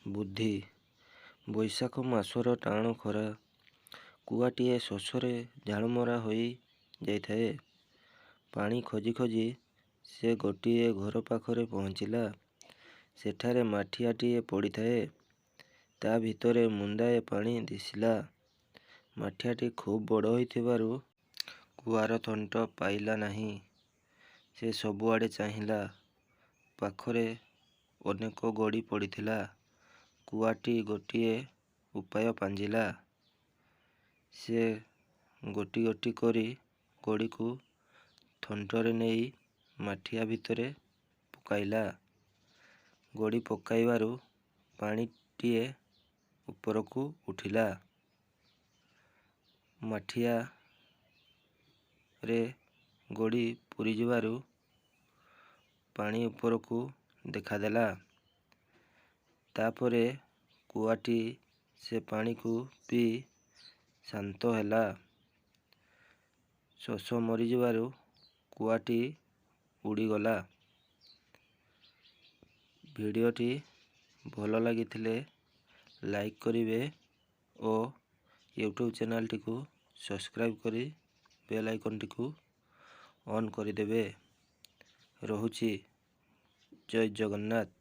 ବୁଦ୍ଧି। ବୈଶାଖ ମାସର ଟାଣ ଖରା। କୁଆଟିଏ ଶୋଷରେ ଝାଳମରା ହୋଇ ଯାଇଥାଏ। ପାଣି ଖୋଜି ଖୋଜି ସେ ଗୋଟିଏ ଘର ପାଖରେ ପହଞ୍ଚିଲା। ସେଠାରେ ମାଠିଆଟିଏ ପଡ଼ିଥାଏ। ତା' ଭିତରେ ମୁନ୍ଦାଏ ପାଣି ଦିଶିଲା। ମାଠିଆଟି ଖୁବ୍ ବଡ଼ ହୋଇଥିବାରୁ କୁଆର ଥଣ୍ଟ ପାଇଲା ନାହିଁ। ସେ ସବୁଆଡ଼େ ଚାହିଁଲା। ପାଖରେ ଅନେକ ଗୋଡ଼ି ପଡ଼ିଥିଲା। କୁଆଟି ଗୋଟିଏ ଉପାୟ ପାଞ୍ଜିଲା। ସେ ଗୋଟି ଗୋଟି କରି ଗୋଡ଼ିକୁ ଥଣ୍ଟରେ ନେଇ ମାଠିଆ ଭିତରେ ପକାଇଲା। ଗୋଡ଼ି ପକାଇବାରୁ ପାଣିଟିଏ ଉପରକୁ ଉଠିଲା। ମାଠିଆରେ ଗୋଡ଼ି ପୂରିଯିବାରୁ ପାଣି ଉପରକୁ ଦେଖାଦେଲା। ତା'ପରେ କୁଆଟି ସେ ପାଣିକୁ ପିଇ ଶାନ୍ତ ହେଲା। ଶୋଷ ମରିଯିବାରୁ କୁଆଟି ଉଡ଼ିଗଲା। ଭିଡ଼ିଓଟି ଭଲ ଲାଗିଥିଲେ ଲାଇକ୍ କରିବେ ଓ ୟୁଟ୍ୟୁବ୍ ଚ୍ୟାନେଲଟିକୁ ସବସ୍କ୍ରାଇବ୍ କରି ବେଲ୍ ଆଇକନ୍ଟିକୁ ଅନ୍ କରିଦେବେ। ରହୁଛି, ଜୟ ଜଗନ୍ନାଥ।